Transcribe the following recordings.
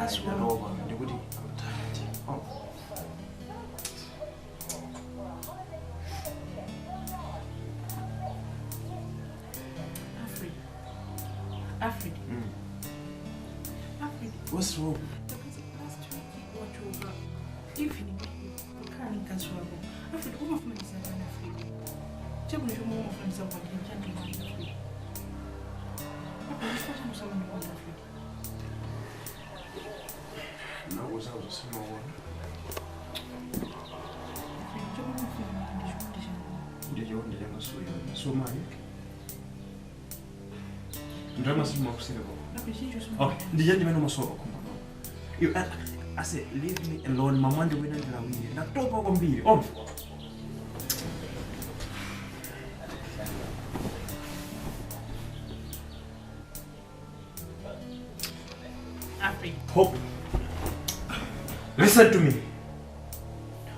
Mkazi wako. Ndatopa ndikuti I'm tired. Oh. Alfred. Alfred. Alfred. What's wrong? Last week wachoka. Evening. Kani mkazi wako. Alfred, umafuna ndizatani Alfred? Chabwino chomwe umafuna ndizakupangira chandiwani Alfred. Alfred, chifukwa chanu samandikonda Alfred. Nakuuza usimaona. Alfred, chomwe umafuna ndichikondi chanu. Ndichikondi changa suyo. Sumayi. Ndalama simakusira kwa. Alfred, chincho Okay, ndije ndimene umasowa pakhumba pano. You, I said, leave me alone. Mama ndiwina ndilawire. Ndatopa kwambiri. Omva. Alfred. Hope. Listen to me.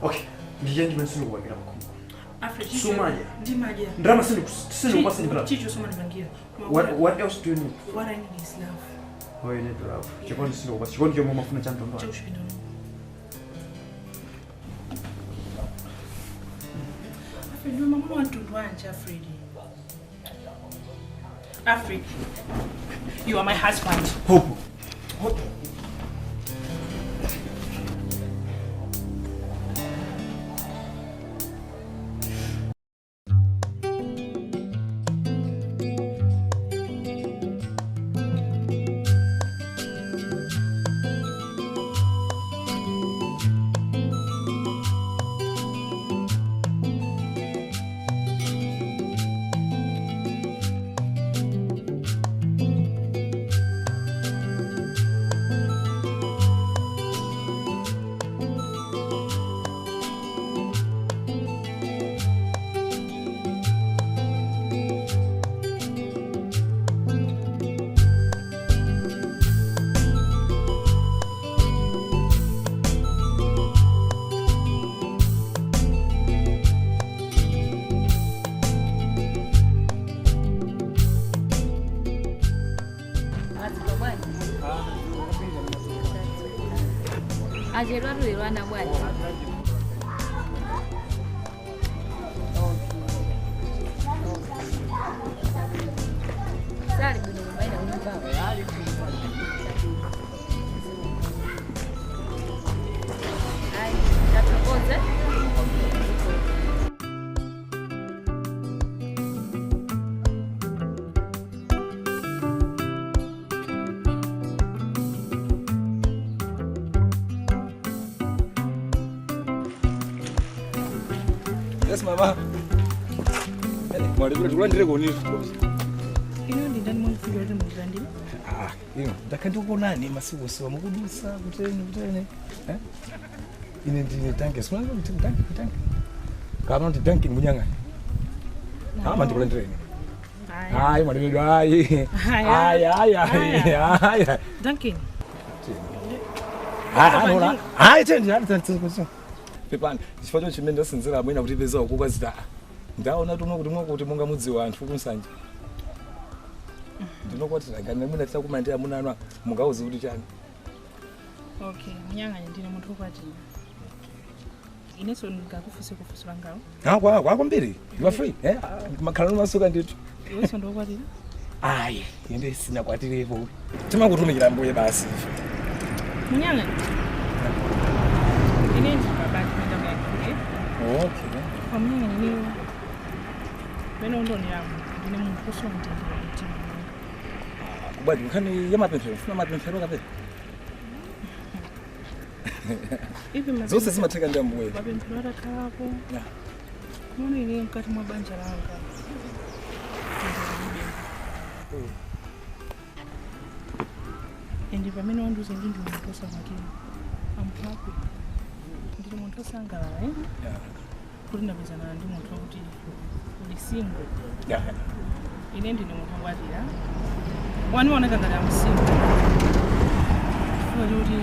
Okay, ndije ndimene sindikupangira pakhumba. Alfred, Sumaja. Ndimaja. Ndalama sindikupasa ndalama. Chicho sumandipangira. What else do you need? What I need is love. Oh, you need love. Chikondi sindikupasa. Chikondi chomwe umafuna cha mtundu wanji. Chakuchipinda. Alfred, ndiwe mwamuna wa mtundu wanji, Alfred. Alfred, you are my husband. Hope. Hope. Acherwa bwana. Sali bwino kumaina kunyumba. Ai, tathokoze. Yes, mama. Mwalibira tulandire koni. Ino ndi ndani mwamfiri wati mundilandire? Ah, ino ndakandikuonani masiku osiwa mukudusa kutene kutene. Eh? Ine ndine tanke, sina kuti tanke tanke. Kana ndi tanke munyang'ani. Ama ndikulandire ine. Hayi mwalibira hayi. Hayi hayi hayi. Duncan. Hayi nola. Hayi tendi hayi tendi. Pepani, chifukwa chomwe chimene ndasinzira amwene kuti peza ukukwazita. Ndaona tumwe kuti mwakuti munga mudziwa anthu kunsanje. Ndinokwatira ngani mwina tisakumandira amuna anu mungauzi kuti chani. Okay, munyang'anya ndine munthu wokwatira. Inenso ndingakufunse kufunso langawo. Ah, kwa kwambiri. You are free, eh? Makhala masuka ndithu. Iwenso ndiokwatira? Ayi, ine sinakwatirepo. Timakutumikira mbuye basi. Munyang'anya. Ine ndikabati menda muyankhule. Okay. Pamunyang'anya ine mene undoneramu ndine munthu osowa mtendere mtima mwanga. Kubadi nkhani ya mapemphero, funa mapemphero kapena. Zonse zimatheka ndi ambuye. Mapemphero atakhalapo. Muno ine mkati mwa banja langa. Ende pamene wandiuza kuti ndi munthu osakwatira. I'm happy. Ndine munthu osangalala, eh? Kuti ndapezana ndi munthu wakuti uli single. Ine ndine munthu wokwatira. Wanimaoneka ngati am single. Chifukwa chokuti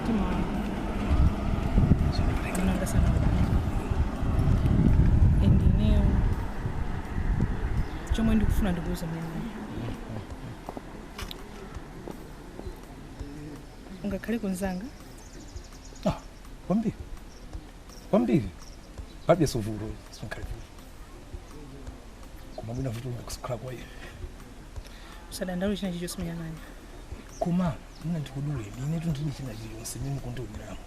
mtima wanga unangasana and ineyo chomwe ndikufuna ndikuuza mnyang'anya. Ungakhale kunzanga? Ah, kwambiri. Kwambiri. Palibe sovulo, singakhale vulo. Koma mwina vuto kusukhala kwa iye. Usadandaule china chilichonse munyang'anya. Koma mwina ndikudule, inetu ndilibe china chilichonse mmene mukundioneramu.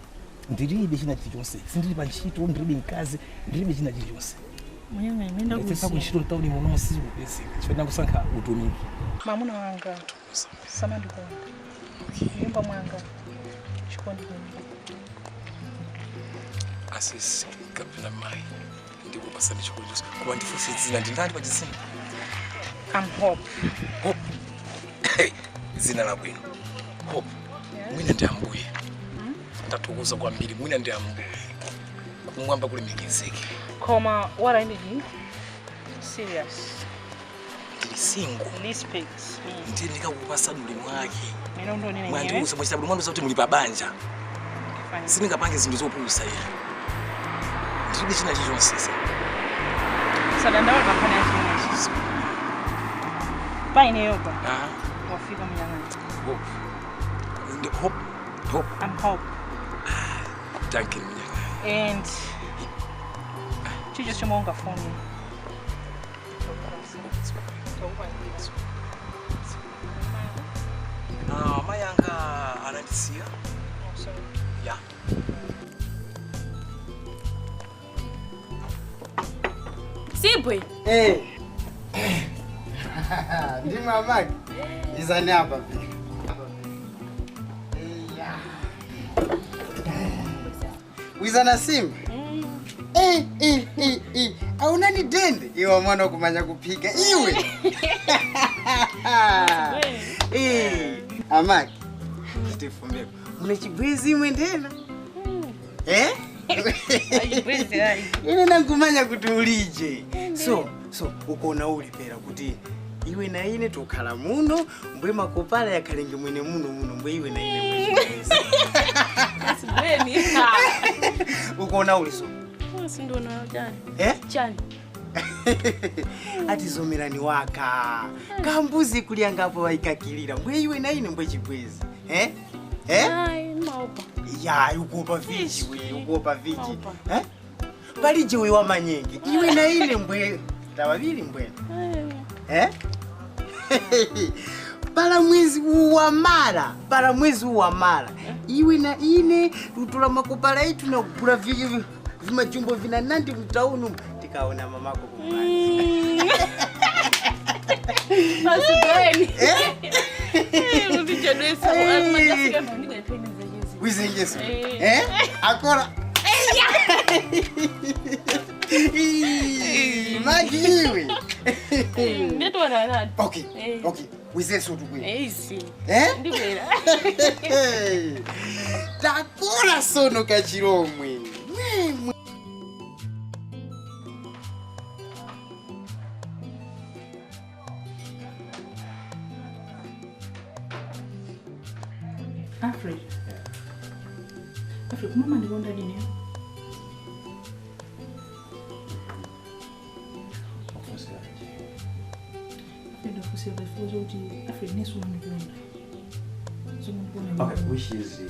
Ndilibe china chilichonse, sindili pa ntchito, ndilibe mkazi, ndilibe china chilichonse. Munyang'anya mene Ndetsetsa kuntchito mtauni muno sizikupezeka, chifukwa ndakusankha utumiki. Mwamuna wanga samandikonda. Nyumba mwanga chikondi kuno. Asisi kapena mai ndikupasani chikondi chonse. Koma ndifunse dzina ndindani pa chizina? I'm Hope. Hope. Dzina labwino. Hope. Mwina ndi ambuye. Ndathokoza kwambiri mwina ndi ambuye. Kumwamba kulemekezeke. Koma what I need serious. Ndili single. Respect me. Ndiye ndikakupasa ulemu wake. Mina ndo nene nyewe. Mwandiuza mwachita bwino mwandiuza kuti muli pa banja. Sindingapange zinthu zopusa ine. Ndilibe china chilichonse. Usadandaule pankhani ya chimwechi. Paine yoba. Wafika munyang'anya. Hope. Hope. Hope. I'm Hope. Duncan munyang'anya. And chilichonse chomwe ungafune. Ah, mayanga anandisiya. Yeah. Sibwe. Eh. Ndi mamaki. Izani apa pia. Wizana simu? Eh eh eh eh. Auna ni dende? Iwe mwana kumanya kupika. Iwe. Eh. Amaki. Tifumbeko. Mune chibwezi imwe ndena. Eh? Chibwezi ayi. Ine nankumanya kuti ulije. So ukona ulipera kuti iwe na ine tukhala muno mbwe makopala yakhalenge mwene muno muno mbwe iwe na ine mwene. Asibweni. Ukona uliso. Sindoona chani. Eh? Chani. Atizomerani waka. Kambuzi kuliangapo waikakilira mbwe iwe na ine mbwe chibwezi. Eh? Eh? Ai, maopa. Ya, ukuopa viji we, ukuopa viji. Eh? Palije we wa manyenge. Iwe na ine mbwe tawabili mbwe. Eh? Pala mwezi uwamara, pala mwezi uwamara. Iwe na ine tutula makopala itu na kugula viji vimajumbo vina nandi mtaunu tikaona mamako kumwanzi. Asibweni. Eh? Ndichedwesa akumajafika ndibwe Wizengeso. Eh? Akora. Magi iwe. Ndetwana nani? Okay. Okay. Wizenso tukwe. Easy. Eh? Ndibwera. Takora sono kachiromwe. Mwe. Alfred. Alfred, mama ndikonda dine. Okay, which is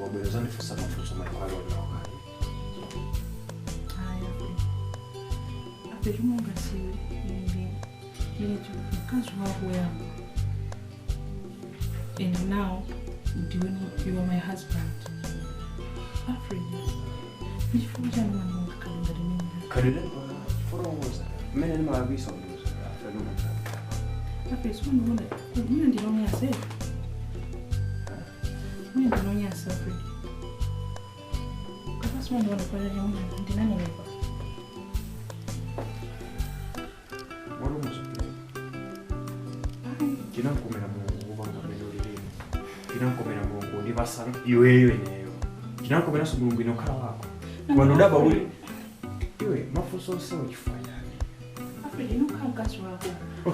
wabwezani fusa mafunzo makwalo na wakati. Haya, Alfred. Munga siwe ndi mkazi wako yangu. And now you are my husband. Alfred, ndifuja mwana kalenda rimina. Kalenda foroza. Mene ni mabisa nduza. Alfred munga. Alfred, sio ndona. Mimi ndinonyasa. Mimi ndinonyasa Alfred. Kama sio ndona kwa nini ndinani lepa. Walo muzo. Kinankomera Mungu ubanga melolile. Kinankomera Mungu ndibasa iweyo eneyo. Kinankomera so Mulungu inokhala wako. Kwano ndaba uli. Iwe mafuso onse uchifanya. Alfred, inokhala mkazi wako.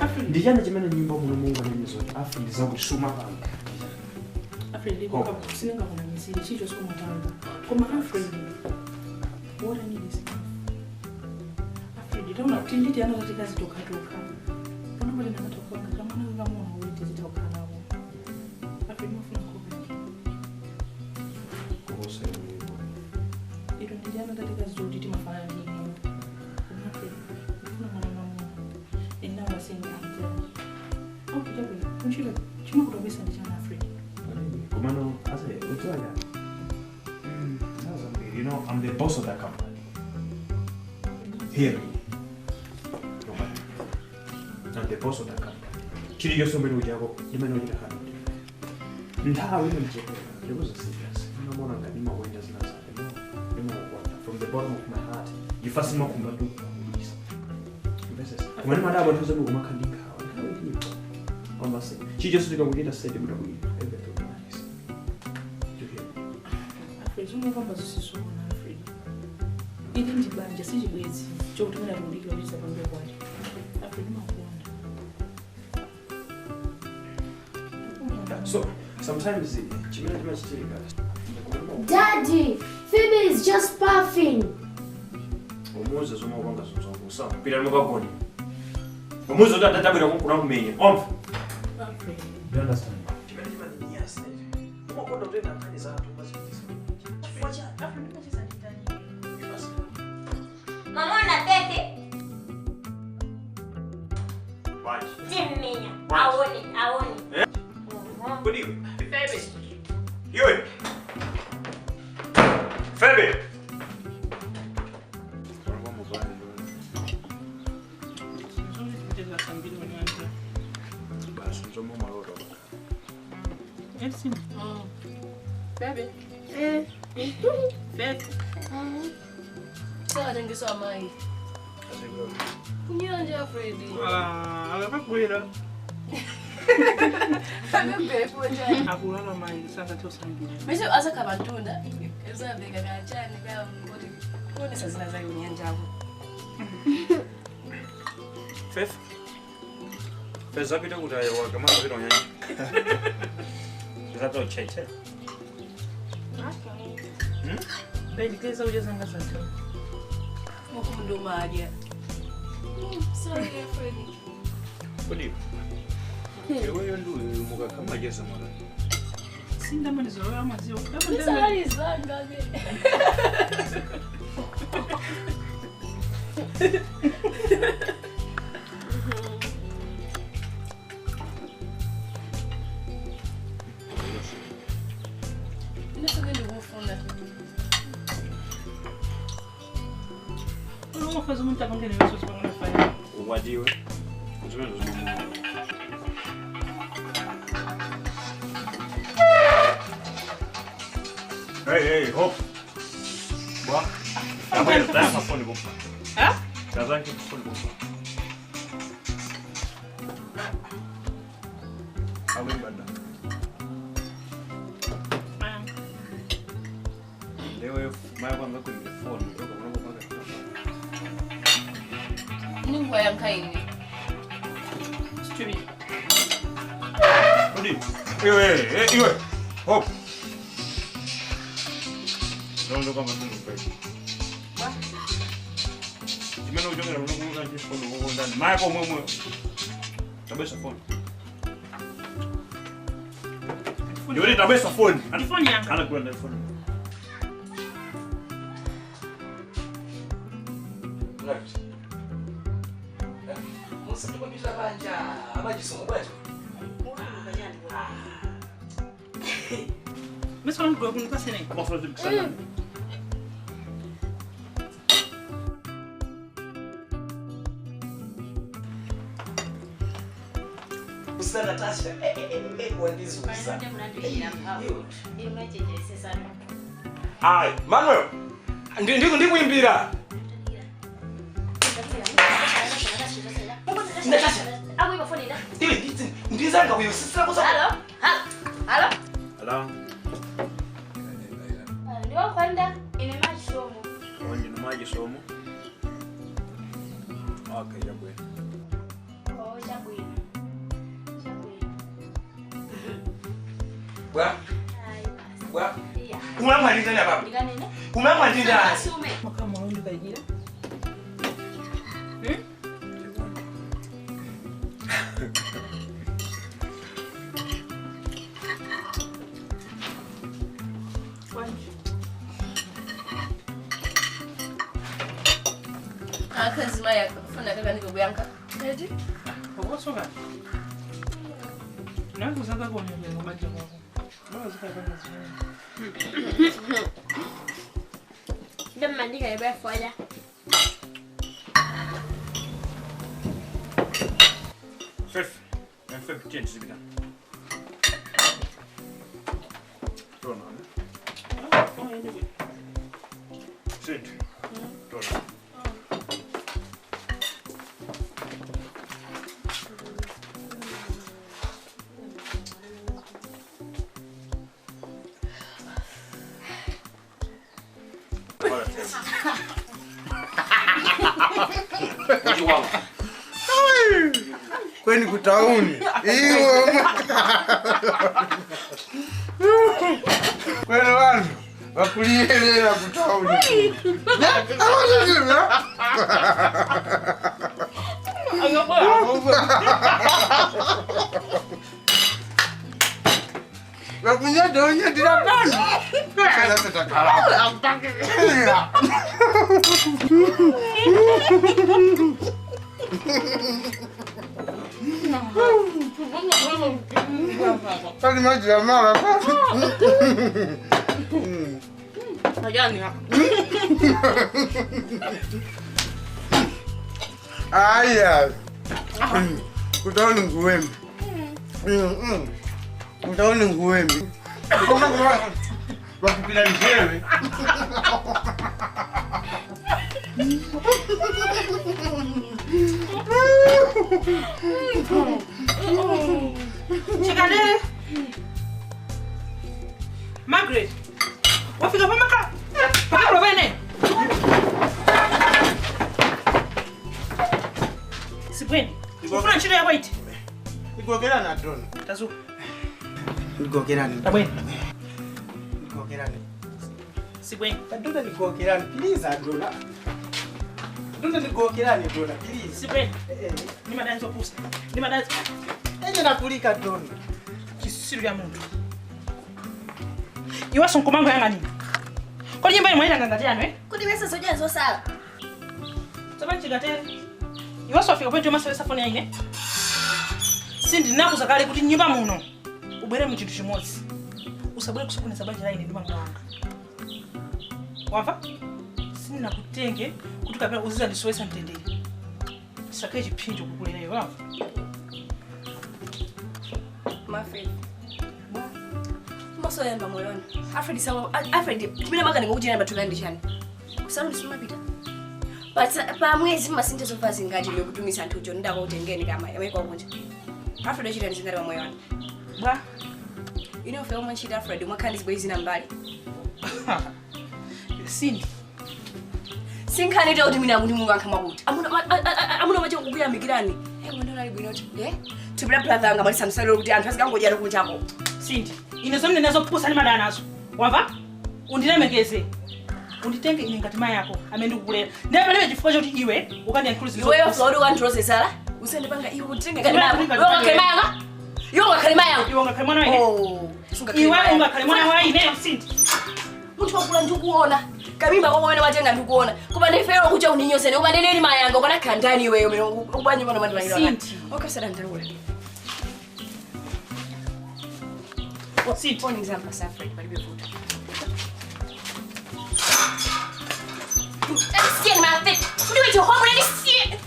Alfred, ndijana chimene nyumba muno Mungu anenizo. Alfred ndizakusuma panga. Alfred, ndiko sininga kuna misiri chicho soma panga. Koma Alfred, what I need is love. Alfred, taona kuti nditi anozoti kazi tokatoka. Pano pali nakatokanga kamwana kamona kuti zitokhala nako. Alfred, mafuna kuba. Osati kazi zoti timafanana ndi inu. Alfred, ndifuna mwana wamwamuna. And now we're saying I'm Okay, chabwino. Ntchito chimakutopesa ndi chani Alfred? Komano, ase, udziwa. You know, I'm the boss of that company. Hear me. Nobody. I'm the boss of that company. Chiri yonse umene ujako, imene ujita hano. Nthawi ine mchekera, ndikuza serious. Ndinamona ngati ndimakuenda zina zake. No, ndimakukonda. From the bottom of my heart. Ndifasi makumba tu kukulisa. Mvesesa. Kumene madabo nthawi zanu kumakha ndi nkhawa. Nthawi ilipo. Wambase. Chiri chonse tikakuchita sete bwinobwino. Everything will be nice. Do you hear me? Alfred, zomwe kwamba zisizoona Alfred. Ili ndi banja si chibwenzi chokuti mwina tikudikira kuti tisapange kwati. Alfred, ndimakukonda. So sometimes chimene chimachitika. Daddy, Phoebe is just puffing. Umuze zomwe upanga zozongo. Pita mukagone. Umuze kuti atatabwera kuna kumenya. Omva. Alfred. Do you understand? Chimene chimandinyasa. Umakonda kutenga nkhani za anthu umazipitisa. Chifukwa chani? Alfred, ndimacheza ndi ndani? Mama na tete. Bwanji. Timmenya. Aone, aone. Eh? Kodi iwe? Febe. Iwe. Febe. Basi nzomo maloto. Elsie. Bebe. Bebe. Sakatengeswa amayi. Kunyanja Alfred. Ah, akakwera. Akulala mayi sakatosambira. Mesho asakabantunda. Ezabeka kachani ka ngoti kuonesa zina zake kunyanja ako. Fef. Fezapita kuti ayo wakamara kupita kunyanja. Zizapita ucheche. Okay. Baby, keza ujazanga zake. Mukundo maja. Sorry Alfred. Kodi. Iweyo ndu mukakama jeza mara. Sindamalizo wewe maziwa. Sorry zanga. Ndinofuna ndikufuna. Unofaza umuntu abangene wesosi bangonafanya. Ukwatiwe. Kuzimene zomwe. Hey, hey, hop. Bwa. Abwera, tayaka foni bomba. Ha? Tazanke foni bomba. Awe banda. Lewe maya kwanga kuimira foni, ndoka kunoka kwanga kunoka. Ningwa yankaini. Stupid. Kodi. Iwe, iwe. Hop. Ndo kama tungu mpeki. Chimene uchokera kunokuuza chifoni kukondani. Maya komwe mwe. Tabesa foni. Yuri tabesa foni. Foni yanga. Ana kwenda foni. Musindikondita banja amajisomo bwacho. Mesa wangu kunipasene. Amafuna zibikisana. Natasha, wandizuza. Ai, Manuel. Ndikuimbira. Natasha. Iwe ndizanga uyo sisira kuza. Hello. Hello. Hello. Ndiwakwenda ine majisomo. Onje no majisomo. Okay, yabwe. Oh, yabwe. Bwa. Bwa. Umamwa ndani baba. Umamwa ndani. Makama wangu kajira. Akazi maya kufuna kaka niko kuyanka. Eti? Okosoka. Nangu saka kuonyesha ngombaje kwako. Bora zikapanga zini. Ndamandika yebe foya. Fef, fef change zibida. Tona. Sit. Tona. Kweni kutauni. Iwe. Kweni vanhu vakuliyelera kutauni. Vakunyada unyadira pano. Pali maji ya mara. Aya. Kutaoni nguwemi. Kutaoni nguwemi. Wakupila njewe. Chikanele. Margaret. Wafika pamaka. Pakalo bene. Sibweni. Ufuna ntchito yako iti. Igogera na drone. Tazu. Igogerani. Tabweni. Igogerani. Sibweni. Adona nigogerani. Please Adona. Adona nigogerani Adona please. Sibweni. Ni madanzo pusa. Ni madanzo. Enye nakulika drone. Chisiru ya muntu. Iwaso nkomango yanga nini? Kodi nyumba imwe ngangati yanu eh? Kodi wese soja zosala. Tsopano chikatere. Iwaso afika point yomasewesa foni yaine. Sindi nakuzakale kuti nyumba muno. Ubwere mu chinthu chimodzi. Usabwere kusokoneza banja la ine ndi mwana wanga. Wamva? Sindinakutenge kuti kapena uziza ndisowesa mtendere. Tisakaye chiphinjo kukulera iwe wamva? Mafred. Masoyamba moyoni. Alfred sawa Alfred tumina maka ndingokuchena batulandi chani. Kusalo ndisumapita. But pa mwezi masinja sofa zingati ndikutumisa anthu ujo ndako utengeni kama yamwe kwa kunja. Alfred achita ndizingati pa moyoni. Bwa. Ine ufe omwe nchita Alfred mwakhandi zibwezi na mbali. Sindi. Sinkhani ita kuti mina kuti Mungu ankha mwakuti. Amuna macho kukuyamikirani. Eh mwandona ali bwino kuti. Eh? Tupira brother anga malisa msalolo kuti anthu azikangodyera kunjako. Sindi. Ine zomwe nazopusa ndi madana nazo. Wamva? Undilemekeze. Unditenge ine ngati mai yako amene ndikukulera. Ndiye palibe chifukwa choti iwe ukandiyankhulizira. Iweyo Flori ukandilozesala. Usandipanga iwe utenge ngati mai yako. Iwe ungakhale mai yanga? Iwe ungakhale mai yanga? Iwe ungakhale mwana wa ine? Oh, Iwe ungakhale mwana wa ine Sindi. Munthu wakula ndikuona. Kamimba kwa mwana watenga ndikuona. Kuba ndifero kucha uninyosene kuba ndeneni mayanga ukanakhala ndani iweyo mina ukubanye pano mandi mayanga. Sindi. Okay sadandalula. Sindi. Phone example Alfred palibe vuto. Ndisiye mafe. Kuti wecho homo ndisiye.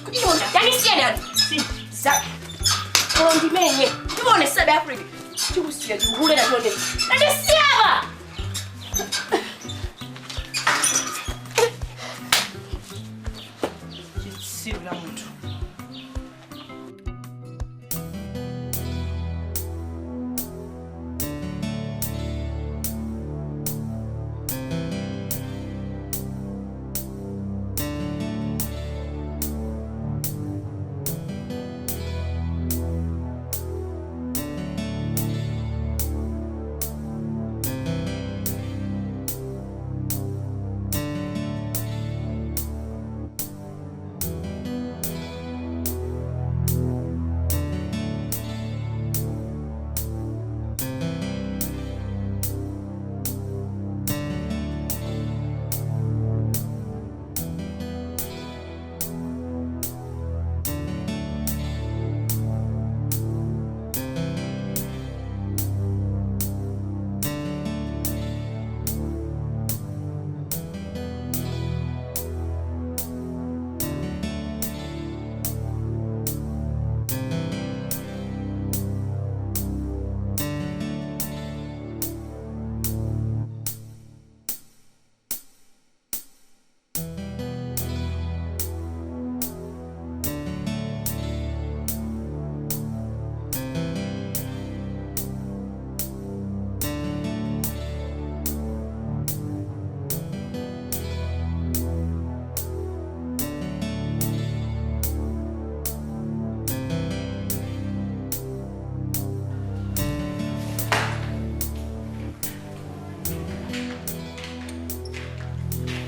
Kuti yona ndisiye ndani. Sindi. Za. Kondimenye. Ndibone South Africa. Chikusiya chihule na chonde. Ndisiye apa. Chisiru ya muntu.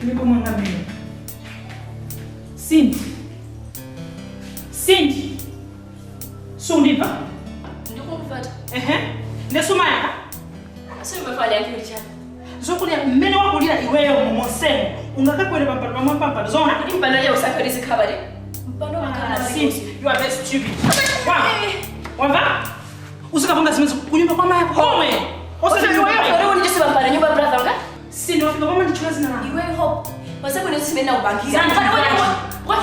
Ndipo mwanga mene. Cindy. Cindy. Sundipa. Ndikumvata. Ehe. Ndesumayaka. Simafali yankhe chani. Zokulira mmene wakulira iweyo momosemo ungakakwere pampano pamwe pampano zona. Kuti mpano ya usakho lisikhabale. Mpano wakhala. Cindy, you are very stupid. Wamva? Usikafunga zimene kunyumba kwa maya komwe. Iweyo unijisiba mpano nyumba brother nga? Cindy, wafika pamwe ndichula zina lako. Iweyo hope. Pasako nisimena ubangira.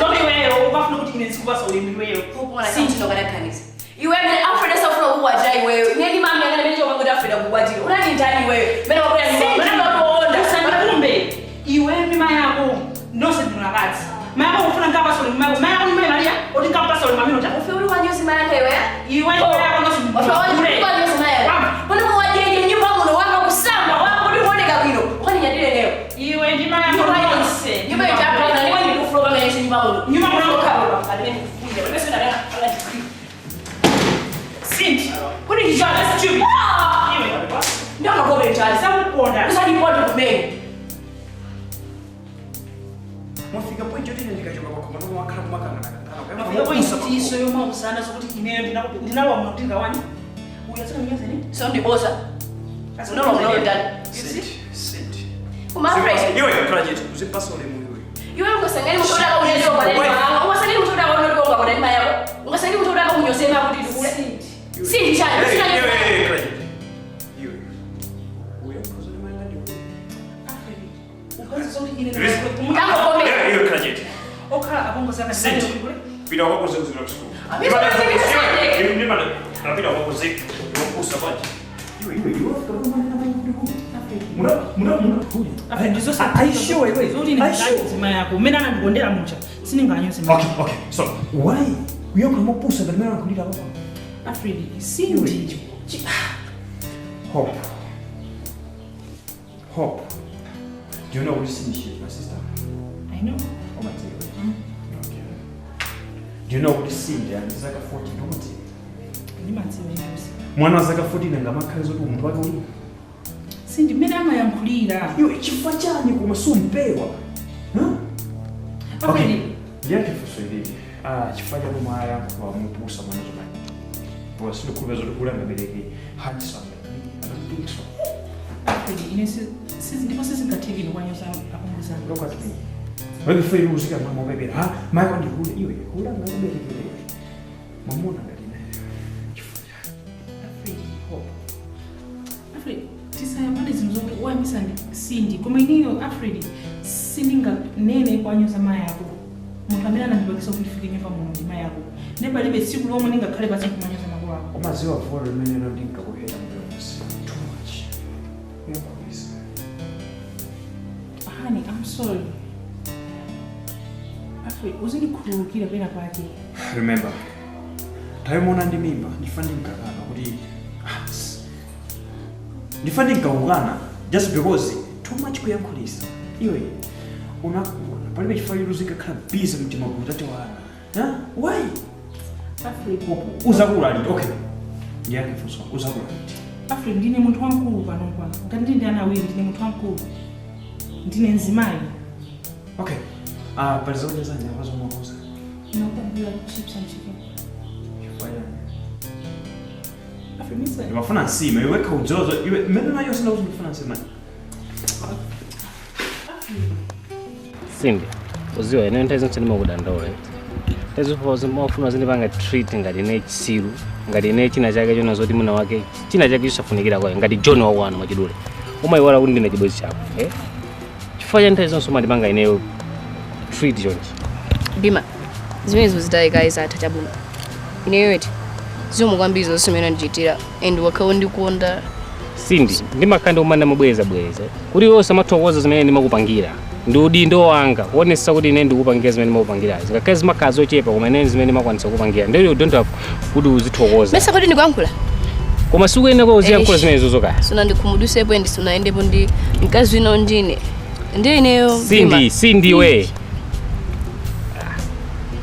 Zombi iweyo ukafuna kuti ine ndikupasa ulimi iweyo. Hope mwana kachino kana kanisa. Iwe mene Alfred asafuna kukwatira iweyo. Ineni mami angana mene choka kuti Alfred akukwatira. Unani ndani iweyo? Mene wakwera ni mwana wakuonda. Usandikumbe. Iwe ndi mai ako nonse ndinakadzi. Mai ako ufuna nkapasa ulimi mako. Mai ako ndi mai Maria oti nkapasa ulimi amene ucha. Ufe uri wanyozi mai yako iwe? Iwe ndi mai ako nonse Ufe wanyozi mai yako. Pano muwajeje nyumba muno wanga kusamba wanga kuti kuoneka bwino. Ukaninyadire leo. Iwe ndi mai ako nonse. Nyumba itapona na niwe ndikufulopa mene nyumba muno. Nyumba muno ukababa. Alime ndikufuya. Pano sina kana ala degree. Cindy, kuti you are stupid. Iwe. Ndakagobe njani? Sakuponda. Usaniponde kumene. Mwafika point yoti ine ndikachoka pakhoma nokumakhala kumakangana. Mafika point iso yomausana sokuti ineyo ndinalowa muno ndingawani. Uyu atsika mnyozeni? So ndibosa. Unalowa muno ndani. Cindy, Cindy. Uma Alfred. Iwe project uzipasa ulemu iwe. Iwe ungasangani munthu udaka unendiwa kwa nani mama. Ungasangani munthu udaka unendiwa kwa nani mama. Ungasangani munthu udaka unyozema kuti ndikule. Cindy chani. Iwe project. Iwe. Uyo mkhozo ni manga ndiwe. Ukazi sokuti ine Ngakho Iwe project. okhala apongozi Cindy. Pita wakoze kuzira kusukulu. Napita wakoze kusa banje. Iwe iwe iwe. Muna muna muna. Umene anandikondera mucha sininganyoze mai. Okay, okay. So, why? Uyo kama pusa but mera kulira baba. Alfred, Cindy. Hope. Hope. Do you know what Cindy is, my sister? I know. Oh my dear. Okay. Do you know what Cindy and zaka 14 don't you? Ndimadziwa inyozi. Mwana zaka 14 ngamakhazi kuti umuntu wake uli. Cindy mmene amayankhulira. Iwe chifukwa chani koma sumpewa. Huh? Alfred, Ndiyankhe funso ilili. Ah, chifukwa chanu mwaya kwa mupusa mwana zomwe. Kwa sinokhulupirira zoti kula ngabereke handsome like me. I don't think so. Alfred, ine ndipo sizingathekile kwanyoza apongozi anga. Look at me. Wewe feel uzika mama ubebera. Ha, mayi ndihule iwe. Hula ngakuberekere. Mamuna ngatine. Chifukwa chani. Alfred, hope. Alfred, tisayambane zinthu zokuti wayambisa ndi Cindy koma ineyo Alfred sindinganene kwanyoza mayi ako. Munthu amene anandipangisa kuti ndifike nyumba muno ndi mayi ako. Ndipo palibe tsiku lomwe ndingakhale pansi kumanyoza makolo ako. Umaziwa volo limene lo ndinkakuhera mbuyo. Too much. Uyakhulisa. Honey, I'm sorry. Alfred, uzindikhululukira pena pake. Remember, taimona ndi mimba ndifa ndinkakana kuti ndifa ndinkakukana just because too much kuyankhulisa. Iwe unakula palibe chifukwa choti uzikakhala busy mtima kuti wana. Huh? Why? Alfred, Uzakula liti. Okay. Ndiyankhe funso, uzakula liti. Alfred, ndine munthu wamkulu panopa. Ngati ndili ndi ana awiri, ndine munthu wamkulu. Ndine mzimayi. Okay. Ah, pali zakudya zanji apazo mwakoza. Ndinakugulira chips and chicken. Chifukwa chani? Alfred, misa. Ndimafuna nsima iwe khawudzozo iwe mmene nayo sina kuti ndifuna nsima. Cindy, uziwa ine nthawi zonse ndimakudandaula. Tezofuna zindipanga treat ngati ine chitsiru, ngati ine china chake chona zoti mwina wake china chake chisafunikira kwayo ngati John wakwanu mwachidule. Umayiwala kuti ndine chibwenzi chako, eh? Chifukwa cha nthawi zonse umandipanga ineyo treat chonchi. Bima, zimenezo zitayika izatha chabwino. Ineyo eti zomwe kwambiri zonse zimene ndichitira and wakhawo ndikonda. Cindy, ndimakhala ndikumanda mabweza bweza. Kuti iwe usamathokoza zimene ndimakupangira. Ndi udindo wanga kuonetsa kuti ine ndikupangira zimene ndimakupangirazi. Ngakhale zimakhala zochepa koma ine zimene ndimakwanitsa kupangira. Ndiyo you don't have kuti uzithokoza. Mesa kuti ndikuyankhula. Koma sikuyenera kwa uziyankhula zimenezo zokaya. Suna ndikhumudwisepo and sunayendepo ndi mkazi wina ndine. Ndiyo ineyo Bima. Cindy, Cindy we.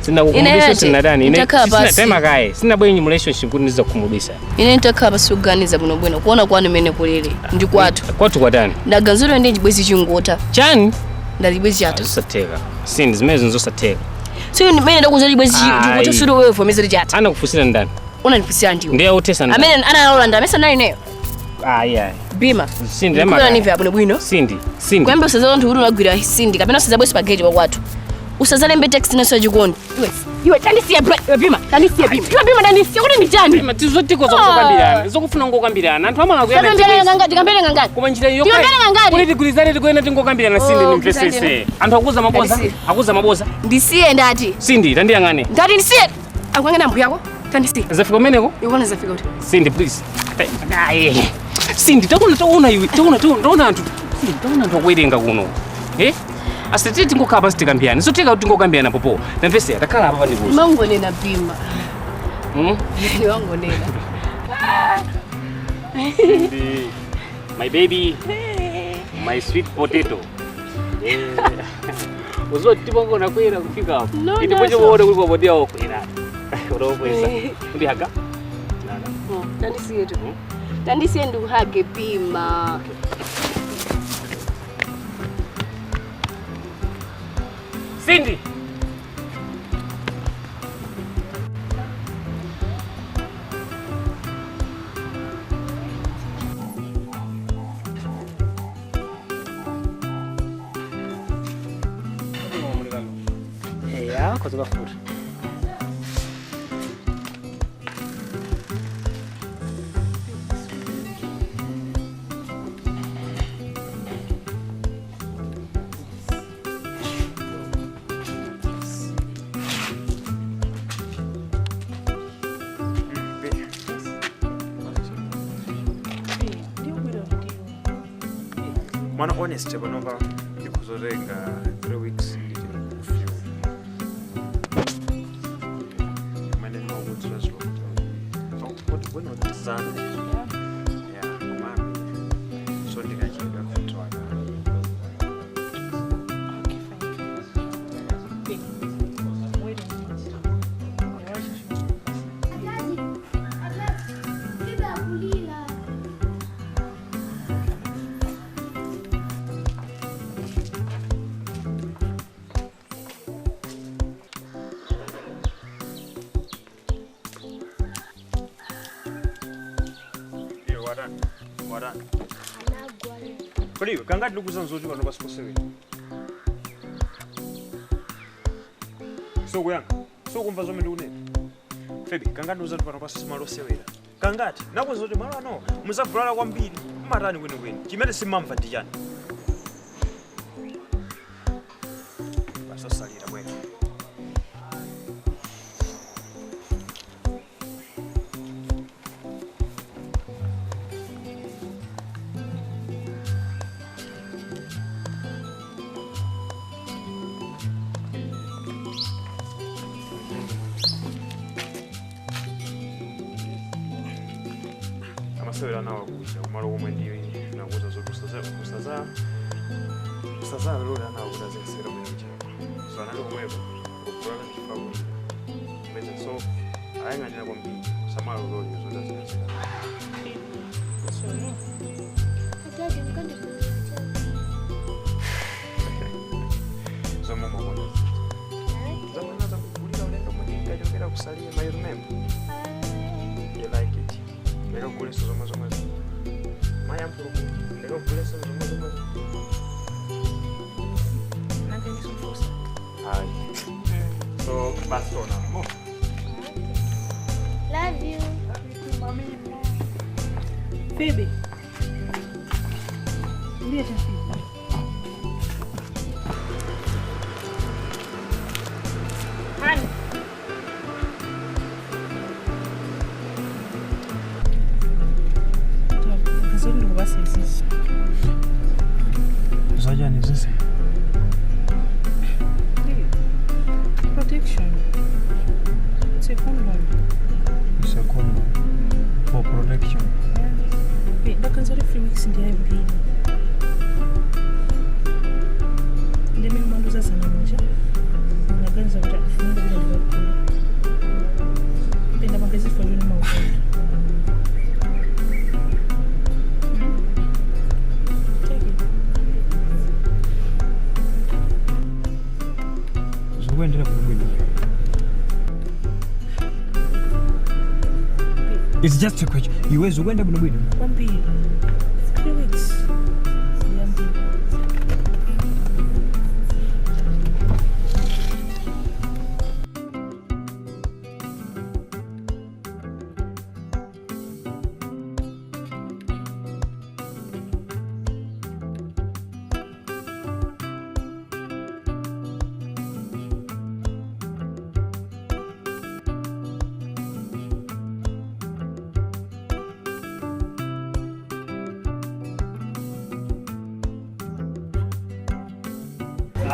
Sina kukhumudwisa sinadani. Ine Nditakhala sina pasi. tema kaye. Sina bwenyi relationship kuti ndizakukhumudwisa. Ine nditakhala pasi kuganiza bwinobwino kuona kwanu imene kulili ndi kwathu. Kwathu kwatani? Ndaganizidwa ndi chibwenzi chingota. Chani? Ndati chibwezi chatha. Zosatheka. Cindy, zimene zosatheka. So mene ndakuza chibwezi Ayi. chikuti suti wewe vomeza kuti chatha. Anakufunsira ndani? Unandifunsira ndiwe. Ndiye uthesa ndani? Amene analola ndi amene sanali ineyo. Ayi ayi. Bima. Cindy, Ndikufuna nive abwino bwino. Cindy, Cindy. Kuyamba usazala anthu kuti unagwira Cindy kapena usazabwese pa gate wakwathu. Usazalembe text naso yachikondi. Iwe, iwe tandisiya bro, iwe Bima, tandisiya Bima. Iwe Bima tandisiya kuti ndi chani? Tizotiko zokukambirana, zokufuna ngokambirana. Anthu amala Tikambirana ngangati, tikambirana ngangati. Koma njira iyo Tikambirana ngangati. Kuti tigwirizane tikuena tingokambirana Cindy Oh, nimvesese. kutandira. Anthu akuza maboza, Ndisiye. akuza maboza. Ndisiye ndati. Cindy, tandiyang'ane. Ndati ndisiye. Akuyang'ana mbuya yako. Tandisiye. Zafika umeneko? Ikuona zafika kuti. Cindy, please. Ayi. Cindy, takuona taona iwe, taona taona anthu. Cindy, taona anthu akuwerenga kuno. Eh? Asitete tingokhala pansi tikambirane. Zotheka kuti tingokambirana popo. Tamvesera, takhala apa pandikuza. Mangonena Bima. Hmm? Wangonena. Cindy, my baby, my sweet potato. Yeah. Uzoti kwera kufika hapo. No, Iti no, pocho so. kuona kuliko bodia okwera. Urokwesa. Ndi haga? Tandisiye tu. Tandisiye ndikuhage Bima. Cindy. Ya, kozoka futhi. Mwana honest panopa ndikuzotenga 3 weeks nditi kufield. Mane makudzira zviro kuti bwino zana. Yeah, kumami. So ndikachida kuti waka. Okay, fine. Wait a minute. Daddy, Phoebe akulira. Iwe watani? Watani? Kodi iwe kangati ndikuuza nzoti pano pasiposewera? Sokuyanga, sokumva zomwe ndikunena. Febi, kangati ndikuuza kuti pano pasimalo osewera. Kangati, nakuuza kuti malo ano muzavulala kwambiri, mumatani kwenikweni. Chimene simamva ndi chani? Basosalira bwera. Amasewera nawo akuja kumalo komwe ndiwe nakuuza zoti usazalole nawo kuti azikasewera kumene kuchako. So anali komweko kuvulala ndifa kulira. Kumene so ayang'anira kwambiri usamalolole zoti azikasewera. Daddy, mkandigulira chani? Zomwe umakonda ziti. Zomwe nazakugulira ulendo mwene nkachokera kusalima, you remember? You like it. Ndikakuguliso zomwe zomwezo. Mayi amphuluku, ndikakuguliso zomwe zomwezo. Hayi. So basi tona. Mo. Love you. Phoebe. Ndiye cha Phoebe. Hani. Ngizoti ndikubasa izizi. Zachani zizi? Protection. It's a condom. It's a condom for protection. Wait, ndakanza 3 weeks ndiyayibwino. Ndimene mwanduzazana muja. Ndaganiza kuti afunire kuti ndikagula. Penda pangezifo yoni maukonda. Take it. Zikuyendera bwinobwino. It's just a question. Iwe zikuyenda bwinobwino. Kwambiri. 3 weeks. Ndiyambiri.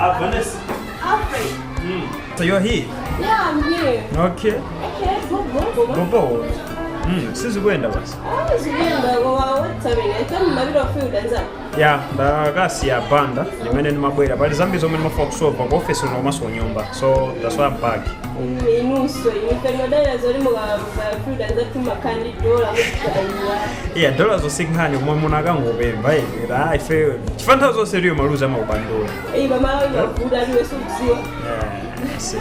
Ah, Vanessa. Alfred. So you're here? Yeah, I'm here. Okay. Okay, go, go, go. Bobo. Sizikuyenda basi. Ah, zikuyenda koma what's happening? Mapita field anza. Ya, ndakasiya banda limene ndimabwera. Pali zambiri zomwe ndimafuna kusolva ku office uno komanso ku nyumba. So that's why I'm back. Inunso ife madala zoli muka field anza tumakandi dola mutaiwa. Yeah, dola zonse nkhani komwe muno akangopemba ah ife chifukwa nthawi zonse liyo maluzi amakubandula. Eyi mama mavuda aliwe sukuziwa. Yes.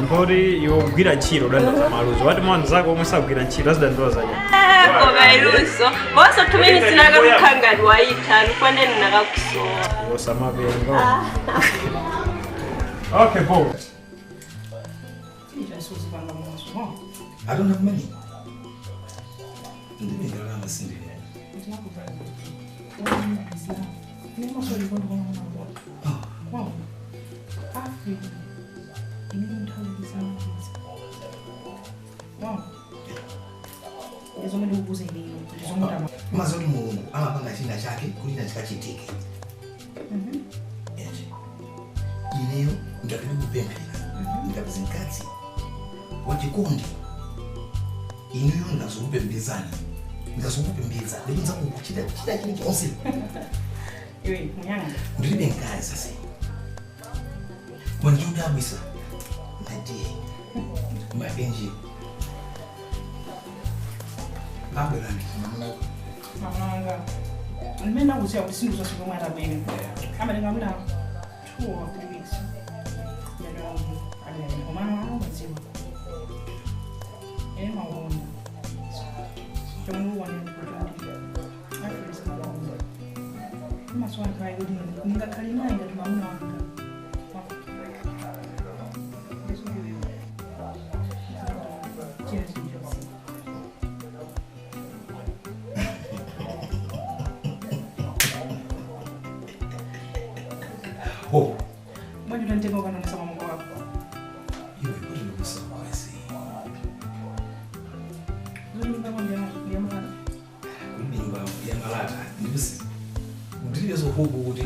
Munthu iwe kugwira ntchito udandaza maluzi. Wati mwanzako omwe sagwira ntchito azidandaula zaja. Koma iluso. Boso 2 minutes nakakukhangani wayitha lufanele nakakusowa. Osamapenga. Okay, bo. Suzipanga mwaso. I don't have money. Ndine ndalama sindine. Wow. Africa. Imene nthawi zamachiza. Wow. Ndizomwe ndikukuza ineyo. Ndizomwe ndama. Mazoti Mulungu amapanga china chake kuti china chikachitike. Eti. Ineyo ndakati kupemphera. Ndikapeza mkazi wachikondi. Ineyo ndazokupembedzani. Ndazokupembedza. Ndikudza kuchita chita chilichonse. Iwe munyanga. Ndilibe mkazi sasa. Wandiudabwisa. Ndati maenji. Abwerani mamuna. Mamanga. Ndimene ndakuziya kuti sinthu zonse zomwe atabwere. Amatenga mwina 2 or 3 weeks. Ndadongo. Abwere. Komano amadziwa. Ene makonda. Chomwe ukuonera kuti Alfred samakonda. Imasowa nthawi kuti ndingakhale naye ngati mwamuna wanga. China chilichonse. Oh, Mwaji utanitenga ukanonesa mamongo wako. Iwe kuti ndikusakwasi. Zoti nyumba yako ndiyamala. Kulibe nyumba ya malata. Ndikusi. Ndilibe zohuku kuti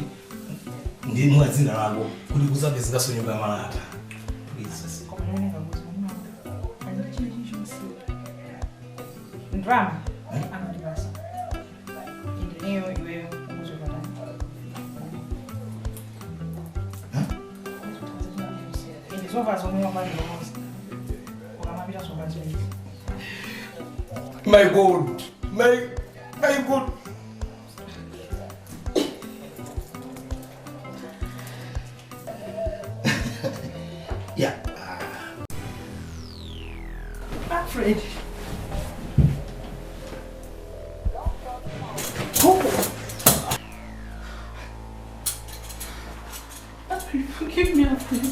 ndi mwa dzina lako kuti kuzapezekanso nyumba ya malata. Please. Koma ndioneka kuti mwamuna wanga ali china chilichonse. Ndrama amandipasa. Indineyo iweyo ukuzopatana. Indi zovala zomwe wamaliroza. Ukamapita zovala ziwiri. My God. My God. Yeah. Alfred. Oh. Alfred, forgive me, Alfred.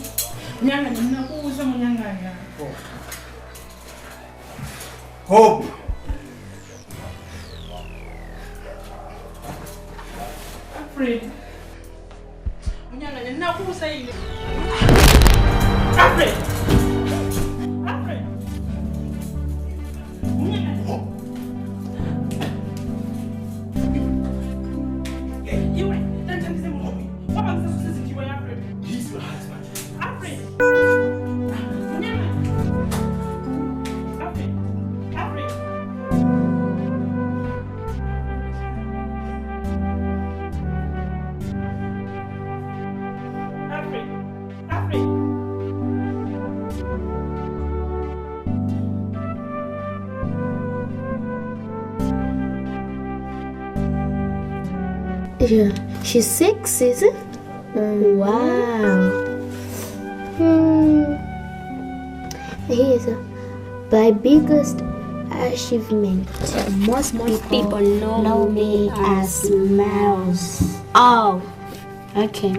Munyang'anya, ninakuuza munyang'anya. Hope. Alfred. Munyang'anya, ninakuuza ile. Alfred. Alfred. Munyang'anya. Iwe, tanthandize mulomi. Wapangisa susizithiwe Alfred. He's your husband. Alfred. Munyang'anya. Alfred. Alfred. Alfred. Alfred. Yeah, she's 6, is it? Wow. Here's my biggest achievement. Most people know me as Miles. Oh, okay.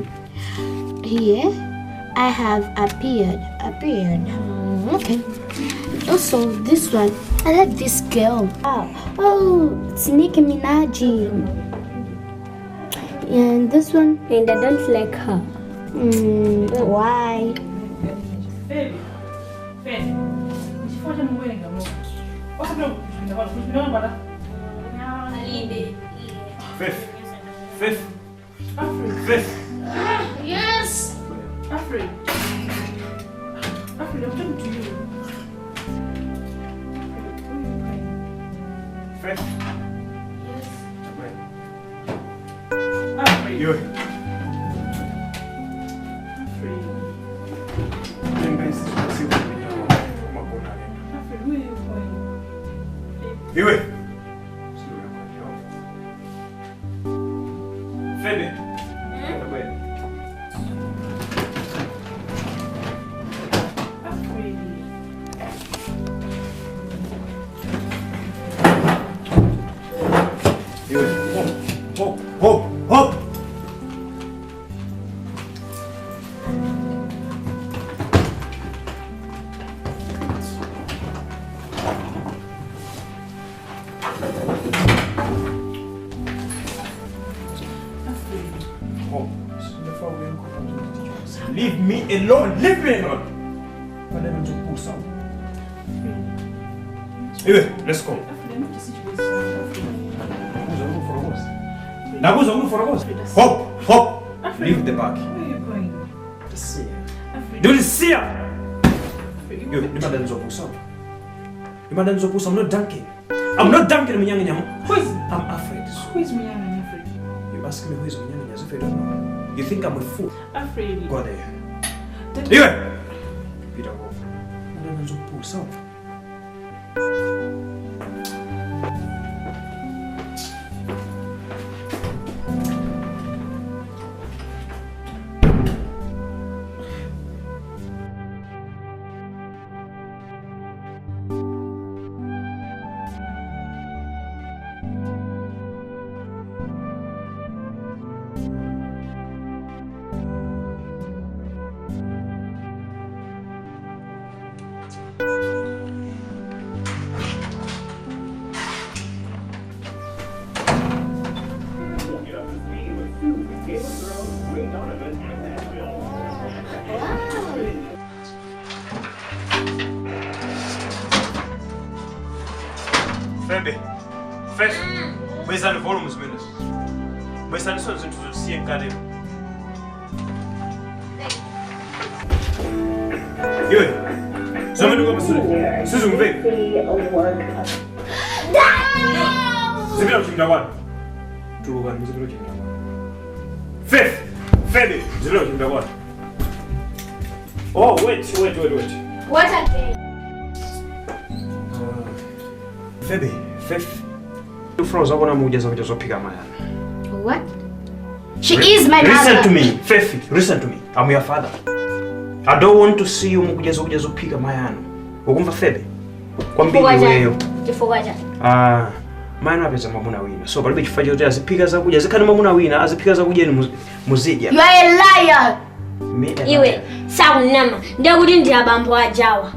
Here, I have appeared. Okay. Also, this one. I like this girl. Oh, it's Nicki Minaj. And this one. And I don't like her. Why? Baby, baby. Fifth. Fifth. Fifth. Yes. Alfred. Alfred, I'm talking to you. Fifth. Yes. Alfred. You. Alfred. Alfred, who are you calling? Iwe. Febe. Alfred. Iwe. Hop, hop, hop. Leave me alone! Leave me alone! Iwe, let's go. Hop, hop! Leave the back. Where are you going? Do you see her? I'm not dunking. I'm not dunking. I'm afraid. Who is Munyang'anya, Alfred? You ask me who is Munyang'anya as if I don't know. You think I'm a fool? Alfred. Go there. Iwe! Peter, go. Febe, Febe, bwezani volume zimenezo. Bwezani so zinthu zosiye mkatero. Iwe, zomwe ndikuwa sizumveka. Zipita kuchipinda kwanu. Tulukani muzipita kuchipinda kwanu. Febe, Febe, zipita kuchipinda kwanu. Oh, wait. What again? Febe, Febe. What? She is my mother. Listen to me, Fefi. Listen to me. I'm your father. I don't want to see you mukujazo mayano. Ukumva Febe? Kwambiri weyo. Chifukwa cha. Ah, mayano apeza mwamuna wina. So palibe chifukwa choti azipika zakudya. Zikhani mwamuna wina, azipika zakudya ni muzidya. You are a liar. Iwe, sakunama. Ndiye kuti ndi abambo ajawa.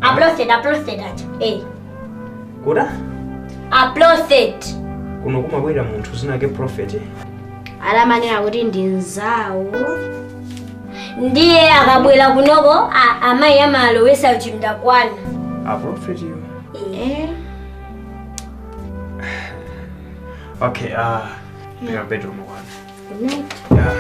A prophet aja. Eh. Kuda? A prophet. Kuno kumabwera munthu zinake prophet. Alamanena kuti ndi nzawo. Ndiye akabwera kunoko amayi amalowesa chimdakwana. A prophet you. Eh. Okay, pick up bedroom one. Good night. Yeah.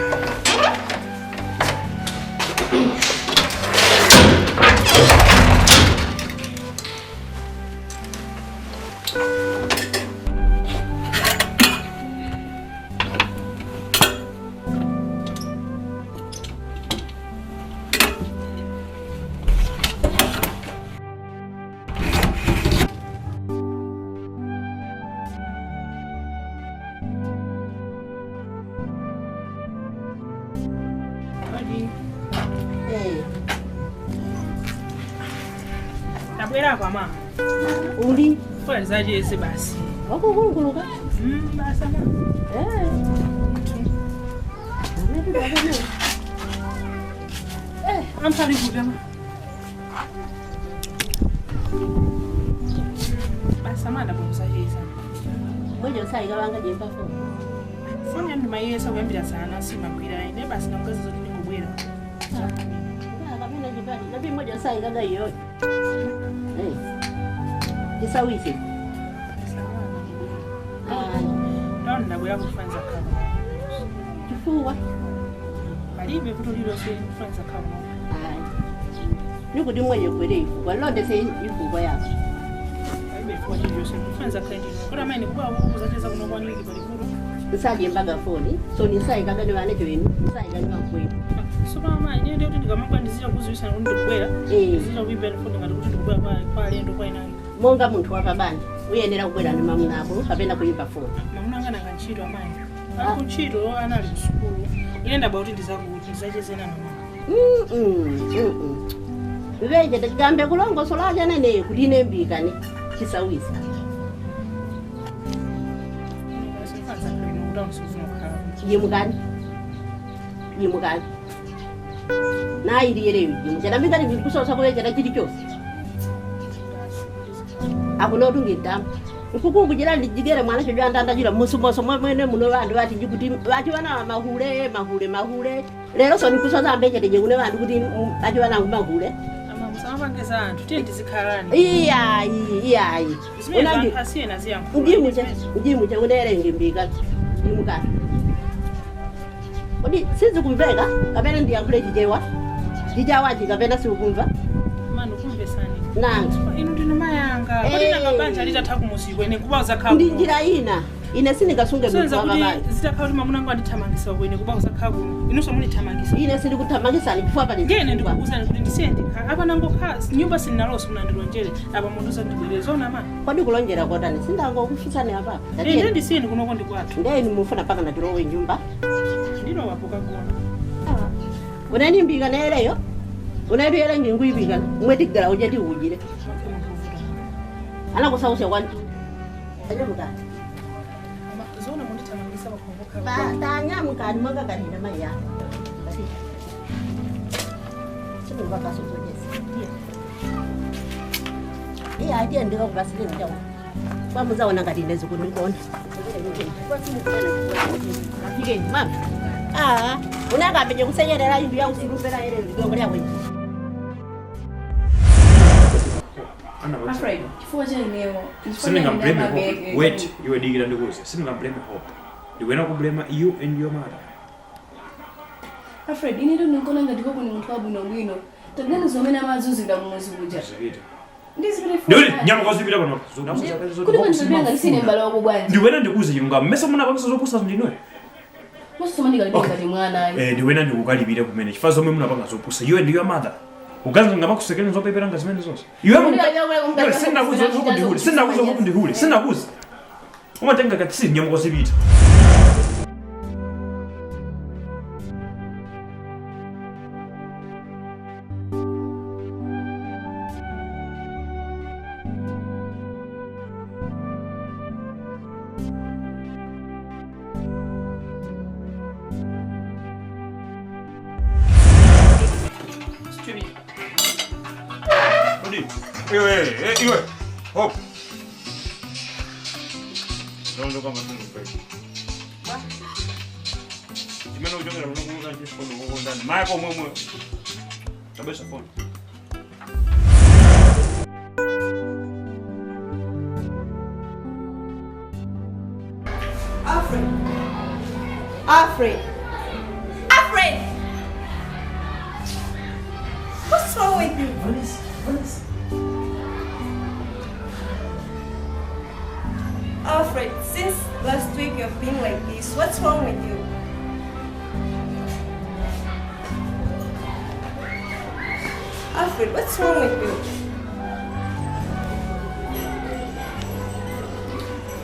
Nabwera kwa mama. Uli kwa zajese basi. Wakukunguluka? Basi mama. I'm sorry mama. Basi mama ndabomsajesa. Mwejo sai gawanga jemba fo. Foni yandu mayesa kuyambira sana simagwira ine basi namukazi zoti ndingobwera. Kapena jibali nabi mmoja sai gaga iyo. Kisawisi. Ndona ndabwera kufanza kabo. Chifuwa. Palibe kuti lilose kufanza kabo. Nikuti mwenye kwere ifukwa londe se ifukwa yako. Palibe ifukwa lilose kufanza kabo. Kora maine kuba kuzacheza kuno kwa niki palikulu. Nsaje mbaga foni so nisai kagani vanecho inu nisai kagani vakwenu. So mama ine ndiyo kuti ndikamangwa kuzivisa kuti ndikubwera. Ndizira kuimbira foni ngati kuti ndikubwera kwa alendo kwa inani. Monga munthu wapabanja uyenera kubwera ndi mamuna ako kapena kuimba foni. Mamuna anga nanga ntchito amayi. Ali kuntchito anali kusukulu. Ine ndabwa kuti ndizachezena mama. Veje tigambe kulongosola chanene kuti ine mbikane chisawisa. Yimukani. Yimukani. Naayiriyereyo yimuchera mbikani ndikusosa kuvechera chili chose. Akunotunga nkukungu jira ndijigere mwana chojo andandajira musumoso mwene muno vandu vati jikuti vati vana mahule mahule mahule lero so nikusoza ambechete jekune vandu kuti vati vana mahule. Ama musamapangeza anthu tiye tizikhalani. Iyayi iyayi. Zimene asiyena ziyankhulo. Ndimuche ndimuche unerenge mbika ndimukani. Kodi sizikumveka kapena ndiyankhule chichewa chichawachi kapena sikukumva. Manu kumvesani. Nanga. Inu ndinu mayanga. Kodi nanga banja litatha kumusikwe ine kuba uzakhala. Ndi njira ina. Ine sindingasunge munthu wapabanja. Zitakhala kuti mwamuna wangu andithamangisa kwene kuba uzakhala kuno. Inunso munithamangisa. Ine sindikuthamangisani chifukwa pali. Ngene ndikukuwuzani kuti ndisiye ndikhala. Apa nangokhala nyumba sindinaloso munandilonjere. Apa munthu usandibwerere zona ma. Kodi kulonjera kotani sindangokufunsani apa. Ine ndisiye ndikunoko ndikwathu. Ndiye inu mufuna paka ndatilowe nyumba. Ndilowa pokagona. Unanimbika nereyo. Unabiyela nginguyibika mwetigala uje tiwujire. Ana kusausha kwantu. Anyamuka. Zona mundithamangisa pakhomboka. Ba tanyamuka ni mwaka kanina maya. Basi. Sinu baka sojesi. Iya atiye ndika kubasile njawo. Kwa muzaona ngati ndezi kundikona. Afike mama. Ah, unakabenye kusenyerera imbi ya usilupera ere ligongo lyakwe. Alfred, chifukwa cha inewo. Sindingamblame Hope. Wait, iwe dikira ndikuze. Sindingamblame Hope. Ndiwena kublame you and your mother. Alfred, ine ndinokona ngati Hope ni munthu wabwinobwino. Tagani zomene amazunzira mumuzi kuja. Zipita. Ndizipita. Nduli, nyama kozipita pano. Kuti mandipanga ngati sine m'bale wako bwanji. Ndiwena ndikuze chilungamo. Mmese munapangisa zopusa ndinoyo. Musomandika mwana. Ndiwena ndikukalipira kumene. Chifukwa zomwe munapanga zopusa. You and your mother. Uganza ngamakusekera zopepera ngazimene zonse. Iwe sinakuza Hope ndihule. Sinakuza Hope ndihule. Sinakuza. Umatenga katsini nyama kozipita. Iwe, Hope. Don't come and move back. Chimene uchokera kuno kuno chifoni kukondani. Mako mwemwe. Tabesa phone. Alfred. Alfred. Alfred! What's wrong with you? Vanessa, Vanessa. Alfred, since last week you've been like this. What's wrong with you? Alfred, what's wrong with you?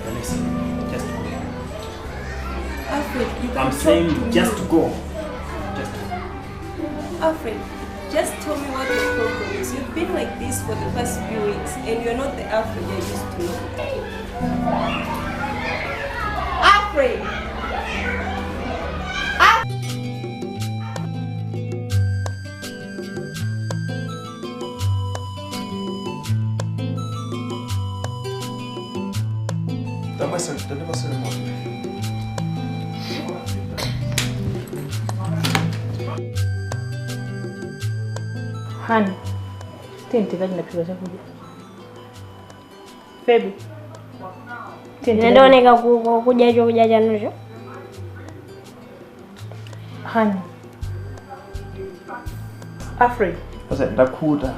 Vanessa, just go. Alfred, you can I'm talk saying to me. Just go. Just go. Alfred, Just tell me what the problem is. You've been like this for the past few weeks and you're not the Alfred I used to know. Alfred! Hani, tenti kaji napika chakudya. Febi. Ndoneka kudya chokudya chanucho. Hani. Alfred. Sasa ndakhuta.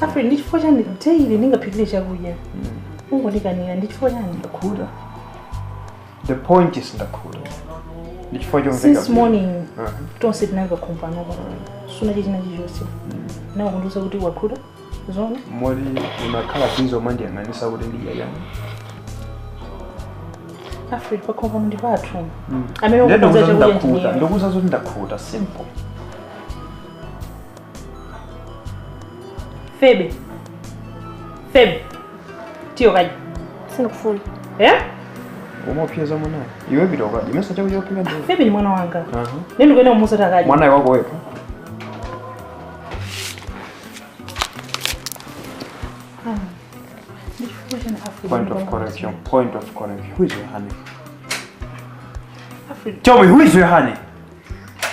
Alfred, ndi chifukwa chani daily ndingaphikire chakudya. Ungondikanira ndi chifukwa chani? Ndakhuta. The point is ndakhuta. Ndi chifukwa chomveka. Since morning, tonse tinanga kumpano. Suna china chichonse. Nawe kundiuza kuti wakhuta? Zona? Mori unakhala bizo mandiyang'anisa kuti ndidya chani. Alfred, pakhompa ndi pathu. Amene ukukonza chakudya ndakhuta. Ndikuuza zoti ndakhuta. Simple. Febe. Febe. Tiyo kaji. Sindikufuna. Eh? Umauphiza mwanayo. Iwe pita ukadye. Imesa chakudya kuphika ndiwe. Febe ni mwana wanga. Nini kuenda kumuuza takadye. Mwanayo wako wekha. Point of correction. Point of correction. Who is your honey? Alfred. Tell me, who is your honey?